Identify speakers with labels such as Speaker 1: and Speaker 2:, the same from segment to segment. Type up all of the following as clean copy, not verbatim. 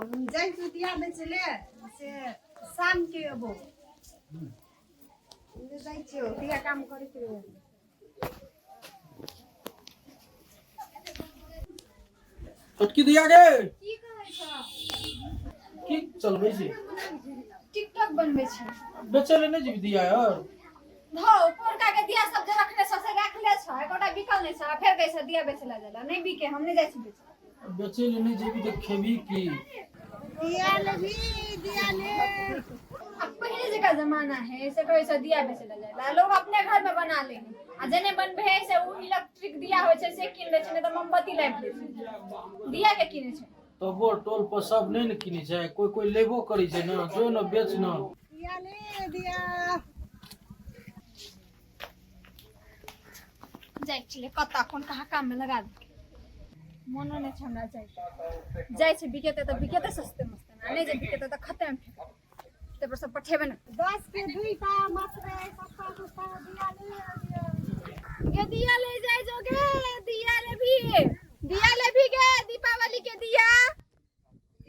Speaker 1: जाइ छी दिया बेचै ले से शाम के अबो। जाइ छियौ दिया काम करैत रहियै।
Speaker 2: छोटकी दिया गे।
Speaker 3: की कहै छ?
Speaker 2: की चलबै छी?
Speaker 3: टिकटॉक बनबै छी।
Speaker 2: बेचै ले नहि जेबी दिया यार?
Speaker 3: धौ पोरका के दिया सब जे रखने छ से रखले छ, एकोटा बिकल नहि छ। आ फेर कहै छ दिया बेचै लए जाइ, नहि बिके, हम नहि जाइ छी बेचै।
Speaker 2: बेचै ले नहि जेबी तऽ खेबी की?
Speaker 1: दिया लेबी? दिया ले।
Speaker 3: अब पहले जगह जमाना है से कहै छ दिया बेचै लए जाइ, लोग अपने घर में बना ले आ जेने बनबे है से उ इलेक्ट्रिक दिया होइ छै से कीन लै छै, नहि तऽ मोमबत्ती लाबि लै छै। दिया के कीनै छै?
Speaker 2: तबो टोल पर सब नहि ने किनै छै, कोइ कोइ लेबो करै छै ने। जो ने बेच ने।
Speaker 1: दिया ले दिया।
Speaker 3: जाइ छलै कतऽ कोन कहाँ काम में लगा देलकै, मोनो नहि छै हमरा जाइ। जाइ छै बिकेतै तऽ बिकेतै सस्ते मस्ते में, आ नहि जे बिकेतै तऽ खतम फेकतै, ताहि पर सब पठेबे ने।
Speaker 1: 10 के 2टा मात्र, सस्ता सस्ता दिया ले दिया।
Speaker 3: गे दिया ले जाय जो गे, दिया ले भी, दिया ले भी गे, दीपावली के दिया।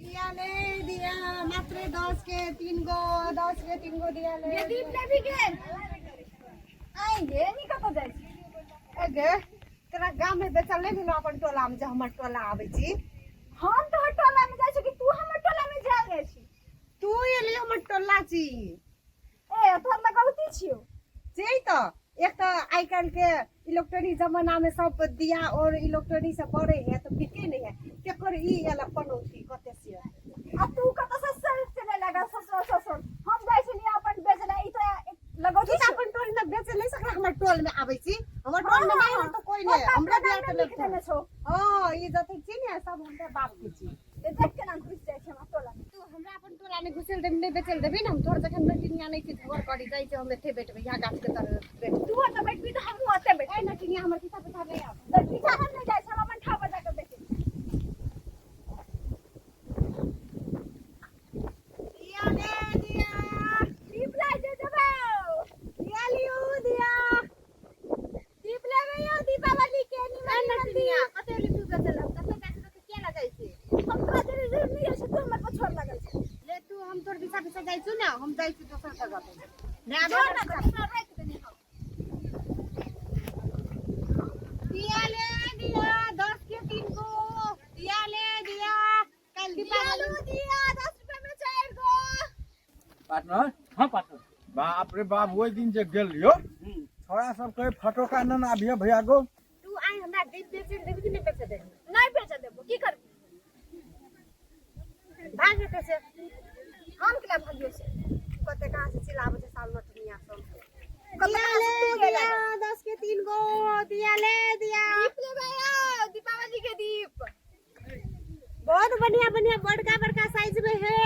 Speaker 1: दिया ले दिया, मात्र 10 के 3 गो, 10 के 3 गो दिया ले।
Speaker 3: गे दीप ले भी गे। आइ गे नी कतऽ जाइ छी?
Speaker 1: ए गे, तोरा गाम में बेचल नहि भेलो अपन टोला में जे हमर टोला आबै छी?
Speaker 3: हम तोहर टोला में जाइ छी कि तू हमर टोला में जाय जाइ छी?
Speaker 1: तू एली हमर टोला छी।
Speaker 3: ए तोहर लगौती छियौ।
Speaker 1: जे तऽ एक तऽ आइ काल्हि के इलेक्ट्रॉनिक जमाना में सब दिया और इलेक्ट्रॉनिक से बड़े है तऽ बिके नहीं है, केकर ई एला पनौती कते से।
Speaker 3: आ तू कतऽ से सेल्फ चले लगा ससुर ससुर? हम जाइ छलियै अपन बेचै लए, ई तो
Speaker 1: लगौती
Speaker 3: तू
Speaker 1: तऽ अपन टोल में बेचे नहीं सकला, हमर टोल में आबै छी। हमर टोल में नहीं है तऽ कोई नहीं, हमरा दिया तऽ
Speaker 3: लिख देने छौ।
Speaker 1: हां, ई जते छी ने सब हमरे बाप के छी।
Speaker 3: ए देख केना घुसि जाइ छै हमरा टोला में।
Speaker 1: तू हमरा अपन टोला में घुसेल देबी, नहीं बेचल देबी ने, हम तोहर जखन नटिनिया नहीं छी झगड़ करी जाइ छै। हम एथे बैठबै, यहाँ गाछ के तर बैठबै।
Speaker 3: तू ओतऽ बैठबी तऽ हमहूँ ओतऽ बैठबै।
Speaker 1: ए नटिनिया, हमर पीछा पीछा नहीं आब।
Speaker 3: तऽ पीछा हम नहि जाइ छी, हम अपन ठाव पर जाकऽ बैठै छी।
Speaker 1: दिया ले दिया।
Speaker 3: दीप लै जे जेबै।
Speaker 1: दिया लियौ दिया।
Speaker 3: दीप लेबै यौ दीपावली के
Speaker 1: ए
Speaker 3: निमन निमन
Speaker 1: नटिनिया,
Speaker 3: दीप।
Speaker 1: कते ले तू बेचल कते जाइ छै? तऽ केला जाइ छै?
Speaker 3: हम तोरा जरे जरे नहि जाइ छी, तू हमर पछोड़ लागल छै।
Speaker 1: ले तू, हम तोर पीछा पीछा जाइ छु ने, हम जाइ छु दोसर जगह पे। ने
Speaker 3: जो
Speaker 1: आबे।
Speaker 3: ने तोरा राखि देने हम।
Speaker 1: दिया ले दिया, 10 के 3 गो दिया ले दिया। कल
Speaker 3: दिया
Speaker 1: दीपावली
Speaker 3: लू दिया, 10 रुपए में 4 गो।
Speaker 4: पार्टनर।
Speaker 5: हाँ पार्टनर।
Speaker 4: बाप रे बाप, ओहि दिन जे गेल रहियो, छोड़ा सब कहे फटोका न आबिहे भैया गो।
Speaker 1: तू आइ हमरा दीप बेचे देबी कि नहि बेचे देबी?
Speaker 3: नहि बेच देबो, की करबी?
Speaker 1: भाग जेतै से।
Speaker 3: हम केला भागियो से?
Speaker 1: कते कहाँ से चिल्लाबै छै साल नटनिया सब।
Speaker 3: कते
Speaker 1: दिया
Speaker 3: कहाँ
Speaker 1: ले
Speaker 3: से तू
Speaker 1: दिया,
Speaker 3: लागल।
Speaker 1: 10 के 3 गो दिया ले दिया।
Speaker 3: दीप लेबै यौ दीपावली के दीप।
Speaker 1: बहुत बढ़िया बढ़िया बड़का बड़का साइज में है,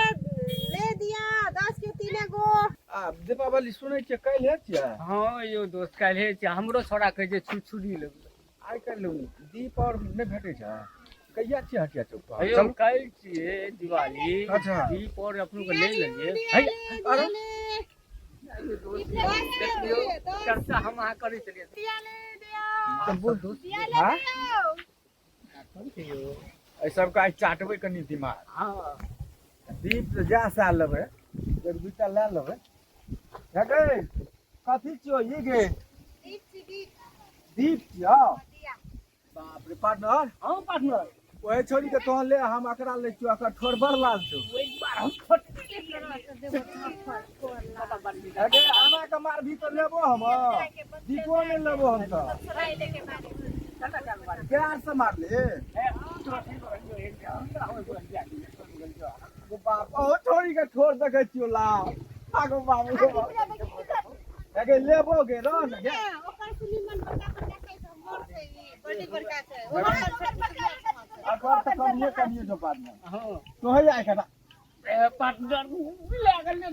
Speaker 1: ले दिया 10 के 3 गो।
Speaker 4: आ दीपावली सुनै छियै काल्हि छियै?
Speaker 5: हाँ यौ दोस्त, काल्हि छियै। हमरो छोड़ा कहै छै छुरछुरी लेबै।
Speaker 4: आइ काल्हि दीप और नहि भेटै छै। कहिया छियै हटिया चौक पर?
Speaker 5: यौ
Speaker 4: चलू।
Speaker 5: काल्हि छियै दिवाली।
Speaker 4: अच्छा।
Speaker 5: दीप और अपनो के ले लेलियै।
Speaker 1: दिया
Speaker 5: है
Speaker 1: ले
Speaker 4: अरे।
Speaker 1: दिया ले।
Speaker 5: दोस्त,
Speaker 1: दस के
Speaker 5: देखियौ
Speaker 1: दस।
Speaker 5: चर्चा हम अहाँ करै छलियै।
Speaker 1: दिया ले दिया।
Speaker 4: तऽ बोल।
Speaker 3: दिया
Speaker 4: हाँ?
Speaker 3: लेबै यौ।
Speaker 4: एहि सबके आइ चाटबै कनि दिमाग।
Speaker 5: हाँ।
Speaker 4: दीप तऽ जा साल लेबै, एक दूटा लए लेबै। हे गे, कथी छियौ ई गे?
Speaker 1: दीप छी, दीप।
Speaker 4: दीप छियौ?
Speaker 1: दिया।
Speaker 4: बाप रे पार्टनर।
Speaker 5: हाँ पार्टनर।
Speaker 4: ओहे छोड़ी के तोहन ले, हम एकरा लै छियौ, एकर ठोर बड़ लाल छौ।
Speaker 5: एक बार हम छोटकी
Speaker 4: हे गे, आना के मारभी तऽ लेबो हम, दीपो नहि लेबो हम तऽ। प्यार से मार ले गो बाप। ओ छोड़ी के ठोर देखै छियौ लाल। आगो बाबू गो बाप। हे गे, लेबो गे, रह ने गे।
Speaker 1: ओकर सुनी मन बड़का बड़का साइज हमर छै, ई बड़ी बड़का छै ओकर।
Speaker 4: अकर तऽ कमिए कमिए छौ पार्टनर।
Speaker 5: हाँ।
Speaker 4: तोहे आइ खटा।
Speaker 5: पार्टनर लागल ने।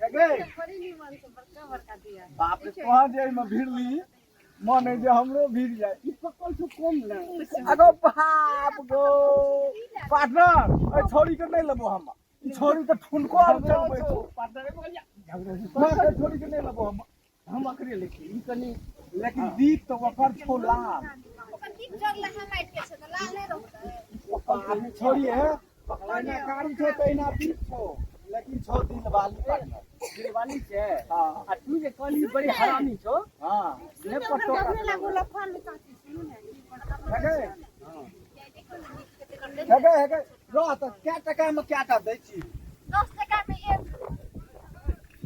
Speaker 4: हे गे,
Speaker 1: बड़ी निमन छै, बड़का बड़का दिया।
Speaker 4: बाप रे, तोहर जे एहिमे भिड़ली मन है जे हमरो भिड़ जाए।
Speaker 5: ई पकल छौ कम ने।
Speaker 4: अगो बाप गो पार्टनर, एहि छोड़ी के नहि लेबो हम। ई छोड़ी तऽ ठुनको आर चलबै छौ।
Speaker 5: पार्टनर बोलिया।
Speaker 4: ना, एहि छोड़ी के नहि लेबो हम।
Speaker 5: हम अकरे लेके ई कनि।
Speaker 4: लेकिन दीप तऽ ओकर छौ लाल।
Speaker 3: ओकर दीप जरला हम माटि के छै तऽ लाल नहि रहतै?
Speaker 4: बाप रे, छोड़ी है तहिना कारी छौ तहिना पीठ छौ, लेकिन छौ दिलवाली पार्टनर।
Speaker 5: दिलवाली छै।
Speaker 4: हाँ।
Speaker 5: आ तू जे कहली बड़ी हरामी छौ।
Speaker 4: हाँ।
Speaker 5: नहि पटो।
Speaker 4: हेगे हेगे हेगे, रह तऽ कै टका मे कै टा दै छी?
Speaker 3: 10 टका में एक।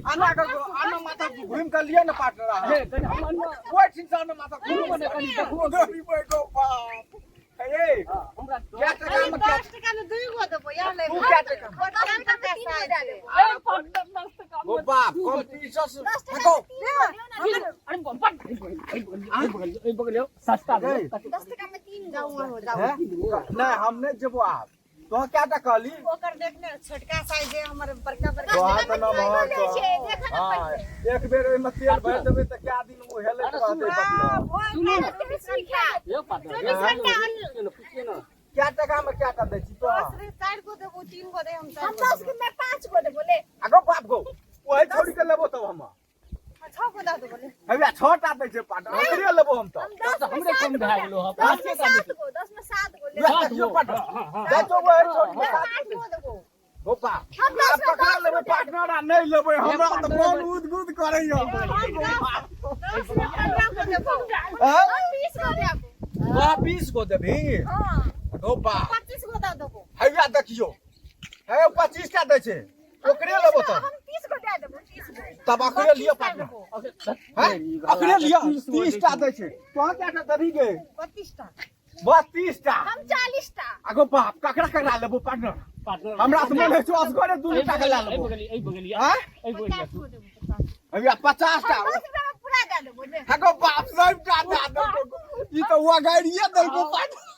Speaker 4: आना कर, आना माथा घुमि कऽ लिअ ने पार्टनर अहाँ।
Speaker 5: हे कनि हम अनवा
Speaker 4: ओहि ठीनसँ आना माथा
Speaker 5: घुमू
Speaker 4: घुमि
Speaker 5: ने कनि देखू।
Speaker 4: गरीब गो बाप हे।
Speaker 5: हाँ, हमरा
Speaker 4: कै टका मे कै?
Speaker 1: 10 टका में 2 गो देबो यार ले।
Speaker 4: तू कै टका?
Speaker 3: 10 टका में 3 गो दे देबो।
Speaker 5: ए पार्टनर, 10 टका
Speaker 4: गो
Speaker 5: में
Speaker 4: बाप कॉम्पिटिशन हको।
Speaker 5: अरे बड़ एहि बगल, एहि बगल सस्ता भेल।
Speaker 3: 10 टका में 3 गो।
Speaker 1: जाऊ हो जाऊ।
Speaker 4: हैं? नहीं, हम नहीं जेबो आब। तो क्या टा कहली?
Speaker 1: ओकर देखने छोटका साइज है, हमर बड़का बड़का।
Speaker 4: तोहार तऽ नमहर छौ।
Speaker 3: देखा ना।
Speaker 4: हाँ, एक बेर ओहिमे तेल भरि देबै तऽ क्या दिन ओ हेलैत
Speaker 5: अरे
Speaker 4: रहतै बतिया।
Speaker 5: सुनू ने।
Speaker 3: 24
Speaker 5: यो पार्टनर,
Speaker 1: 24 घंटा।
Speaker 5: पूछिए ना।
Speaker 4: क्या टका में क्या टा दै छी तो?
Speaker 1: 10 रे 4 गो देबो, 3 गो दे हम
Speaker 3: हम
Speaker 1: 4
Speaker 3: 10 के में 5 गो देबो ले।
Speaker 4: आगो बाप गो, ओही छोड़ी के लेबो तब हम।
Speaker 1: 6 गो दे देबो ले।
Speaker 4: हैया 6 टा दै छै पार्टनर, ओकरे लेबो हम तऽ।
Speaker 3: हम 10
Speaker 5: तऽ
Speaker 3: में
Speaker 5: हमरे
Speaker 3: 7
Speaker 5: कम
Speaker 3: गो
Speaker 5: भए गेलो हँ,
Speaker 3: 10 में
Speaker 5: पाँचे टा
Speaker 3: 7 गो, 10 में 7 गो ले।
Speaker 4: वएह
Speaker 5: सात
Speaker 4: देखियौ
Speaker 5: गो।
Speaker 4: पार्टनर।
Speaker 5: हाँ, हाँ,
Speaker 4: दै छौ ओही छोड़ी के
Speaker 3: मैं
Speaker 4: 7
Speaker 3: 8 गो देबो।
Speaker 4: गो बाप।
Speaker 3: हम 10
Speaker 4: आब
Speaker 3: में
Speaker 4: पकड़ा
Speaker 3: 10
Speaker 4: लेबै
Speaker 3: गो।
Speaker 4: पार्टनर आ नहि लेबै, हमरा तऽ
Speaker 5: पार्टनर
Speaker 4: मन उद गुद करैया।
Speaker 1: 10 में 15 गो देबो।
Speaker 4: हैं?
Speaker 3: हम 20 गो देबो।
Speaker 4: वाह, 20 गो देबही?
Speaker 3: हां।
Speaker 4: गो बाप।
Speaker 1: 25 गो दे देबो।
Speaker 4: हैया देखियौ, हे 25 टा दै छै, ओकरे लेबो तब।
Speaker 3: हम 30 गो दे देबो, 30 गो।
Speaker 4: तब अकरे लिअ पार्टनर। हैं? अकरे लिअ, 30 टा दै छै। तोहर कए टा देबही गे?
Speaker 1: 32 टा।
Speaker 4: बस 30 टा।
Speaker 3: हम 40 टा।
Speaker 4: आगो बाप, ककरा ककरा लेबो पार्टनर?
Speaker 5: पार्टनर,
Speaker 4: हमरा तऽ मन होइ छौ असगरे 2 टा के लए
Speaker 5: एहि
Speaker 4: लेबो।
Speaker 5: बगल, एहि बगल,
Speaker 4: हैं?
Speaker 5: एहि बगल।
Speaker 1: 50 गो देबो, 50।
Speaker 4: हैया 50 टा।
Speaker 3: हम 10 रुपया में पूरा दे देबो ले।
Speaker 4: आगो बाप, सब टा दए देलको। ई तऽ वगाड़िए देलको पार्टनर।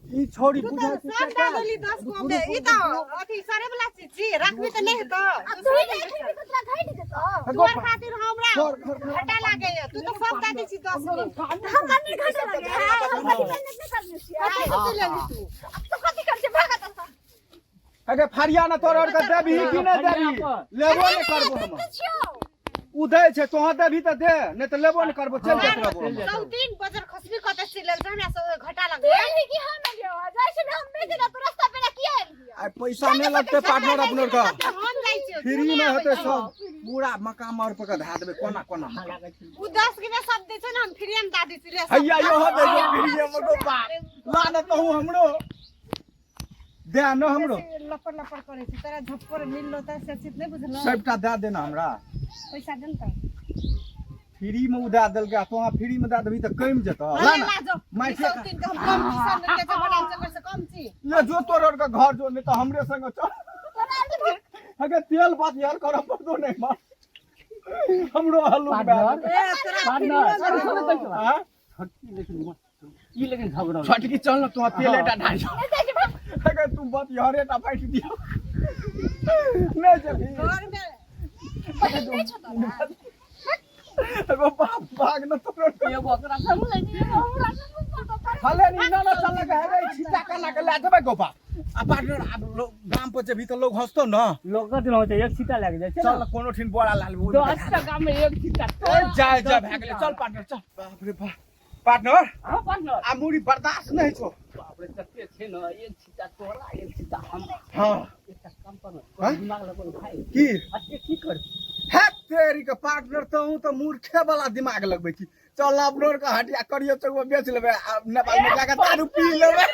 Speaker 4: ई छोड़ी
Speaker 1: तू
Speaker 4: बुझाइ
Speaker 1: तऽ
Speaker 4: छै
Speaker 1: सब दे देली 10 गो में। ई तऽ अथी सरे वाला चीज छी, रखबी तऽ नहि हेतौ।
Speaker 3: अब तू ही देखी कि तोरा घट जेतो।
Speaker 4: आगो
Speaker 1: तोहर
Speaker 4: बाप।
Speaker 1: खातिर हमरा
Speaker 4: छोड़, छोड़, छोड़।
Speaker 1: घाटा लागैया, तू तऽ सब दे दै छी 10 में।
Speaker 3: हमरा नहीं घटे लगे है, हम कथी मेहनत नहीं करने छियै।
Speaker 1: कथी कथी लेली तू?
Speaker 3: अब तो कथी कर छै, भागत एतऽ।
Speaker 4: अगे फरिया ना तोर और के देबही कि नहि देबही? लेबो नहि करबो हम।
Speaker 3: छियौ।
Speaker 4: उ दै छै, तोहर देबही तऽ दे, नहि तऽ लेबो नहि करबो, चलि जाइत रहबो हम।
Speaker 1: सौ तीन बजर खसबी कतऽ सिलल छै, हमरा सब घाटा
Speaker 3: तू
Speaker 1: लागै।
Speaker 3: एलही कि हम एलियौ? जाइ छै ने हम बेचै ला, तू रास्ता पेरा किया एलही?
Speaker 4: आइ पैसा नहि लगतै पार्टनर अपनो के।
Speaker 1: हम जाइ छियौ, तू
Speaker 4: फ्री
Speaker 1: नहि
Speaker 4: मे
Speaker 1: आबै
Speaker 4: हेतै
Speaker 1: छी।
Speaker 4: सब, पूरा मकाम और पर के धए देबै कोना कोना।
Speaker 1: उ 10 के सब दै छै ने, हम फ्रीए मे दए दै छी ले सब।
Speaker 4: हैया इहो दै छै फ्रीए मे। गो बाप, ला ने तहु हमरो दे न हमरो।
Speaker 1: लपड़ लपड़ करै छी, तोरा झप्पर मिललो तऽ से चीज नहि बुझलौ।
Speaker 4: सबटा दए देना हमरा।
Speaker 1: पैसा दे ने तऽ।
Speaker 4: फ्री मे उ दए देलकै आ तोहाँ फ्री मे दए देबही तऽ कमि जेतौ। ला
Speaker 1: ला
Speaker 4: ने।
Speaker 1: ला जो।
Speaker 4: माइके
Speaker 1: सौ तीन के हम कम छी, के जमाना चक्कर से कम छी।
Speaker 4: ले जो तोर और के घर जो, नहि तऽ हमरे संग चल। अगे तेल बात यार करऽ पड़तो नहि मार, हमरो हल्लुक भए
Speaker 5: पार्टनर।
Speaker 4: जेतै।
Speaker 1: ए तोरा
Speaker 5: पार्टनर, अरे सुन तऽ की बात।
Speaker 4: आँय?
Speaker 5: छोटकी लेकिन मस्त छौ। ई लेकिन झगड़ा
Speaker 4: छोटकी चल न, तोहर तेले टा ढाइ। अगर तू बस हरे टा बाँटि दियौ, नहि जेबही?
Speaker 1: घर में
Speaker 3: बहिन नहि छौ तोरा?
Speaker 4: एगो बाप, भाग न तोर।
Speaker 5: एगो ओकरा संग लेनी, एगो हमरा संग।
Speaker 4: हले नी ना ना चल के हेरे छिटा कना के लए जेबै गोपा आ पार्टनर। आब लोग गाम पर जेबही तऽ लोग हंसतो न।
Speaker 5: लोग कथी होइ छै, एक छीटा लागि जाइ छै।
Speaker 4: चल न, कोनो ठिन बोरा ला लेबै ओहिमे।
Speaker 5: 10 टका में एक छीटा।
Speaker 4: ए, जाय जाय, भए गेलै। चल पार्टनर चल। बाप रे बाप पार्टनर।
Speaker 5: हाँ पार्टनर।
Speaker 4: आ मुड़ी बर्दाश्त नहि छौ।
Speaker 5: बाप रे, कते छै ने, एक छीटा तोरा, एक छीटा हम।
Speaker 4: हाँ।
Speaker 5: एकटा काम कर।
Speaker 4: हाँ?
Speaker 5: दिमाग लगल भाई।
Speaker 4: की?
Speaker 5: अते की कर?
Speaker 4: हे तेरी के पार्टनर, तहूँ तऽ मूर्खे वाला दिमाग लगबै छी। चल अपनो के हटिया करियो चौक बेच लेबै आ नेपाल में जाके दारू पी लेबै।